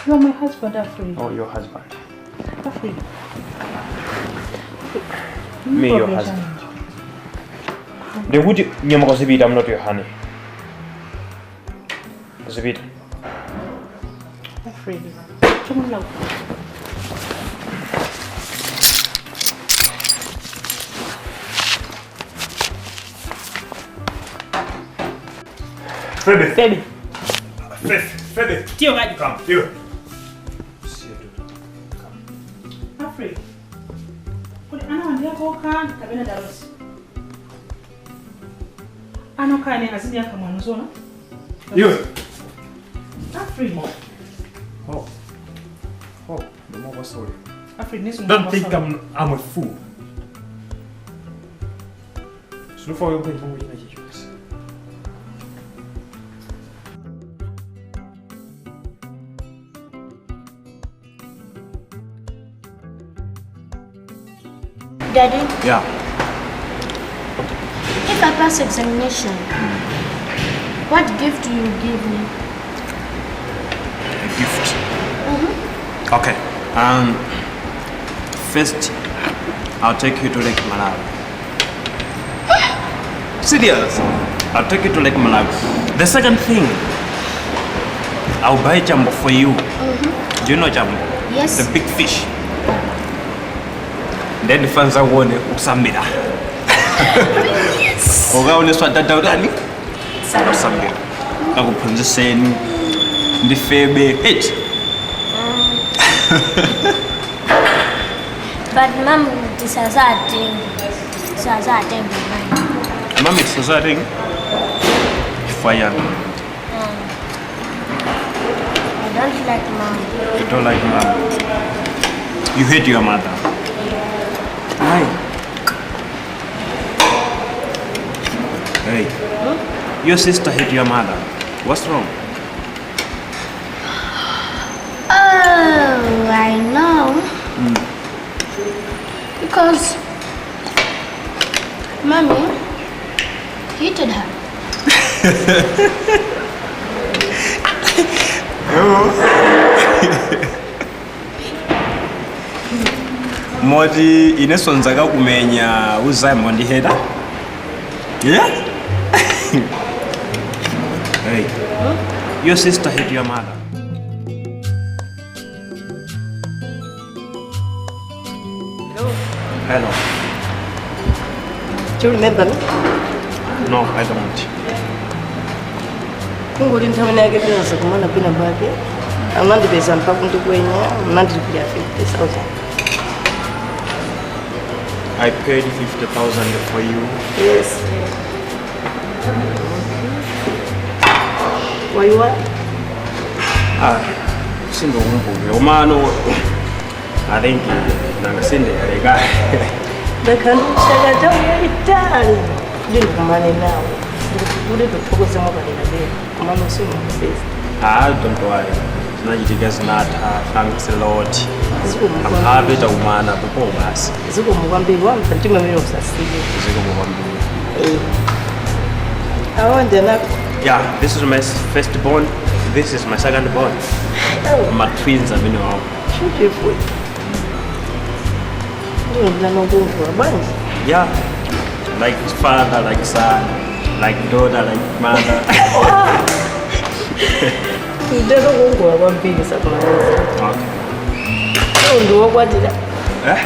You are my husband, Alfred. Oh, your husband. Alfred. Me, your husband. Ndikuti nyama kuzipita, I'm not your honey. Kuzipita. Alfred. Febe. Febe. Febe. Febe. Tiyo kaji. Come, tiyo. Alfred. Kuli ana wandiyako okha kapena darosi. Ano kane azidi yaka mwanzona. Iwe. Alfred. Oh. Oh, the more sorry. Alfred, nisu. Don't think I'm a fool. So for your point of view. Daddy? Yeah. If I pass examination, what gift do you give me? A gift? Okay. First, I'll take you to Lake Malawi. Serious. I'll take you to Lake Malawi. The second thing, I'll buy jumbo for you. Do you know jumbo? Yes. The big fish. Then fanza uone usambira. Yes. Ukaoneswa dada utani? Usambira. Akuphunziseni ndifebe. It. But mom tisazating. Tisazating. Mom tisazating. Fire. I don't like mom. You don't like mom. You hate your mother. Why? Hey, your sister hate your mother. What's wrong? Oh, I know. Because mommy hated her. Moti inesonza kakumenya uzayimbo ndiheta. Yeah? Hey. Your sister hate your mother. Hello. Hello. Do you remember me? No, I don't. Kunguri nthawi yake tinaza kumana pina pake. Amandipeza mpaka ndikwenya, amandilipira 50,000. I paid 50,000 for you. Yes. Why you are? Sindokumbukira komano I think nangasindeyaleka. Ndakhandikushaka nthawi yayitali kuti ndikumane nawe. Kuti ndithokoze mwapadera komano simakupeza. Ah, don't worry. Zinachitika zinatha. Thanks a lot. I'm happy takumana popo basi. Zikomo kwambiri wamva mtima umene usasiye. Zikomo kwambiri. Awa ndianako. Yeah, this is my first born. This is my second born. My twins are been around. Beautiful. Yeah, like father, like son, like daughter, like mother. Okay. Eh?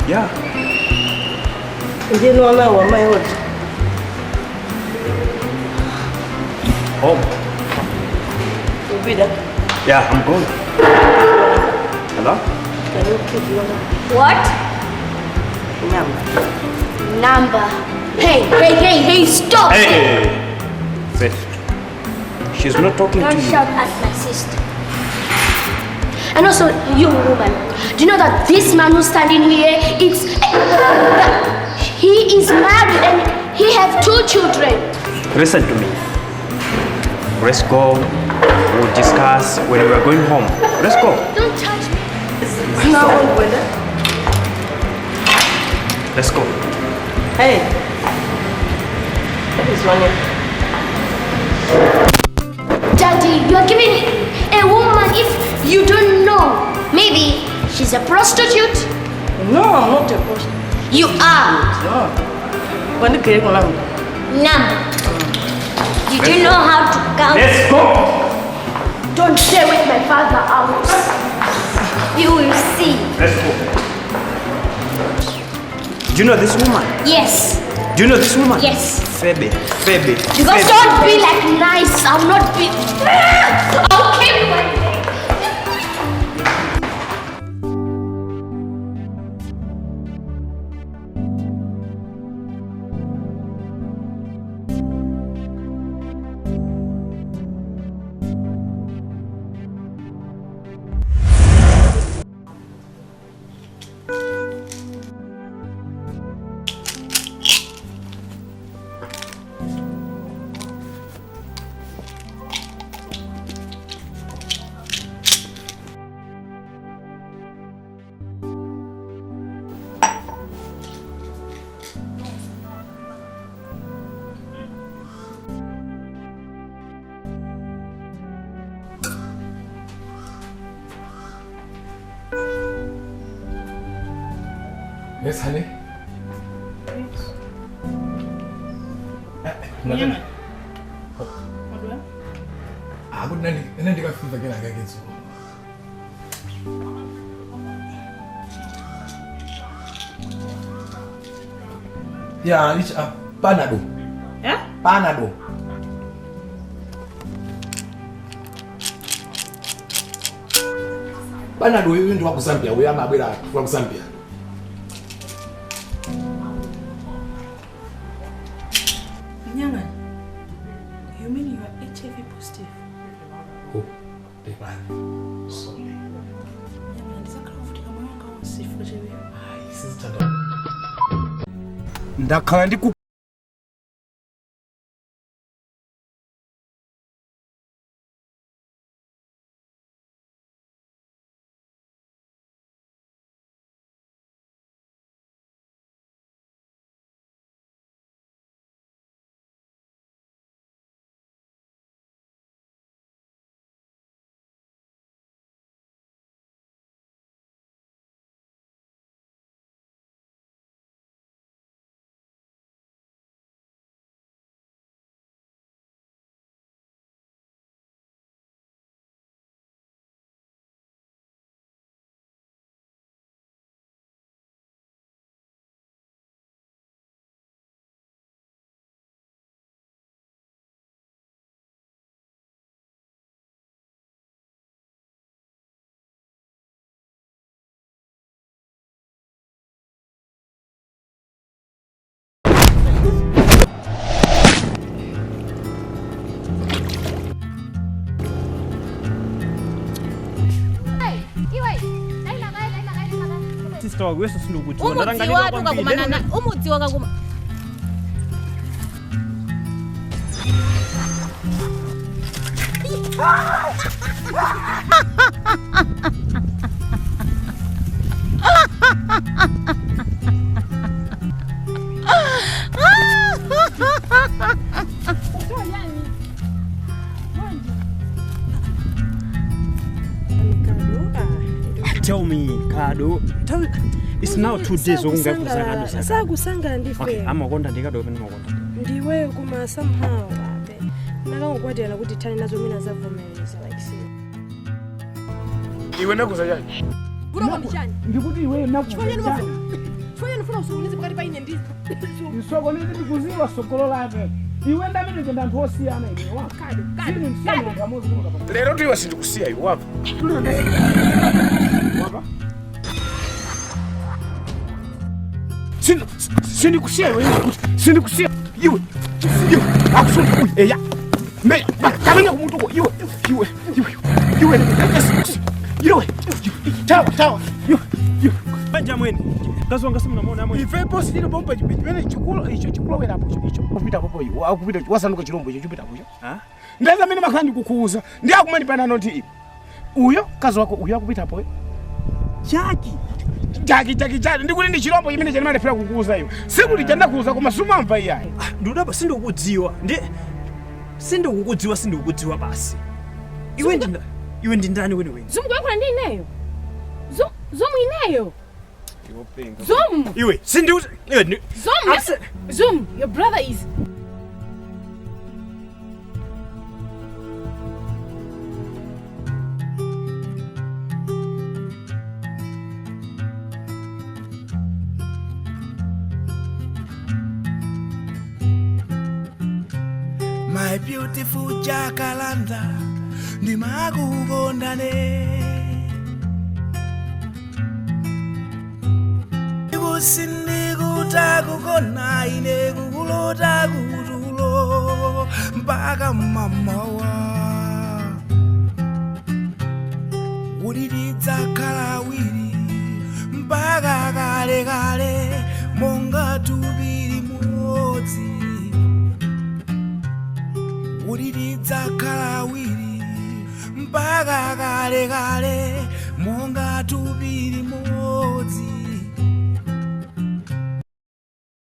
Yeah. Home. Yeah, I'm going. Hello? Can you keep your What? Number. Number. Hey, hey, hey, hey, stop! Hey, hey, hey. She's not talking Don't to you. Don't shout at my sister. And also, you woman, do you know that this man who's standing here, he is married and he has 2 children. Listen to me. Let's go. We'll discuss when we are going home. Let's go. Don't touch me. No, Let's go. Hey. That is one. Daddy, you are giving a woman if you don't know. Maybe she's a prostitute. No, I'm not a prostitute. You are. No. When the number. Number. You do know how to count. Let's go. Don't share with my father out. You will see. Let's go. Do you know this woman? Yes. Do you know this woman? Yes. Febe. Febe. Because Febe. Don't be like nice. I'll not be. I'll kill you one day. Yes, honey. Yes. Nothing. What do I wouldn't again. I get so. Yeah, it's a Panado. Yeah? Panado. Panado, you into Zambia. We are not from Zambia. Nyangan, you mean you are HIV positive? Oh, they ran. Sorry. Nyangan, Ndakhala ndi sister wako iwenso sindikudziwa. Umudziwa tukakumana na umudziwa kakuma. Tell me, Kado. Tell it's now 2 days okungakuza Kado saka. Sakusanga ndife. Okay, amakonda ndikado pene makonda. Ndiweyo kuma somehow abe. Nakangokwatira kuti thani nazo mina zavomereza like see. Iwe nakuza chani? Ndikuti iwe nakuza chani? Chifukwa ndifuna usokoneze pakati pa ine ndi Usokoneze ndikuziwa sokolo lake. Iwe ndamene ndenda anthu osiyana ine wa. Kado. Lero ndiwe sindikusiya iwe wapa. Wapa. Sindikusiya iwe. Sindikusiya iwe. Iwe akusunda uyu eya. Me kamenya kumutuko iwe iwe iwe iwe iwe tawa tawa iwe iwe banja mwene. Kazi wanga simunamuona amwe. Ife posi lino bomba chimene chikulo icho chikulowerapo icho kupita popo iwo akupita wasanduka chirombo icho chipita pocho. Ah? Ndaza mene makhandi kukuuza ndi akumani panano ndi uyo kazi wako uyo akupita po. Chaki. Chaki chaki chaki ndikuti ndi chirombo chimene chanimalephera kukuuza iwe. Sikuti chandakuuza koma sumamva iyayi. Ndudaba sindikukudziwa. Ndi sindikukudziwa sindikukudziwa basi. Iwe ndi iwe ndi ndani weni weni? Zoom kuyankhula ndi ineyo. Zoom Zoom ineyo. Zoom. Iwe sindiu iwe ndi Zoom. Zoom, your brother is My beautiful Jacaranda, ndimakukondane. Sindikutakukona ine kukulota kutulo mpaka mamawa kuti tidzakhala awiri mpaka kalekale monga tupiri mudzi kuti tidzakhala awiri mpaka kalekale.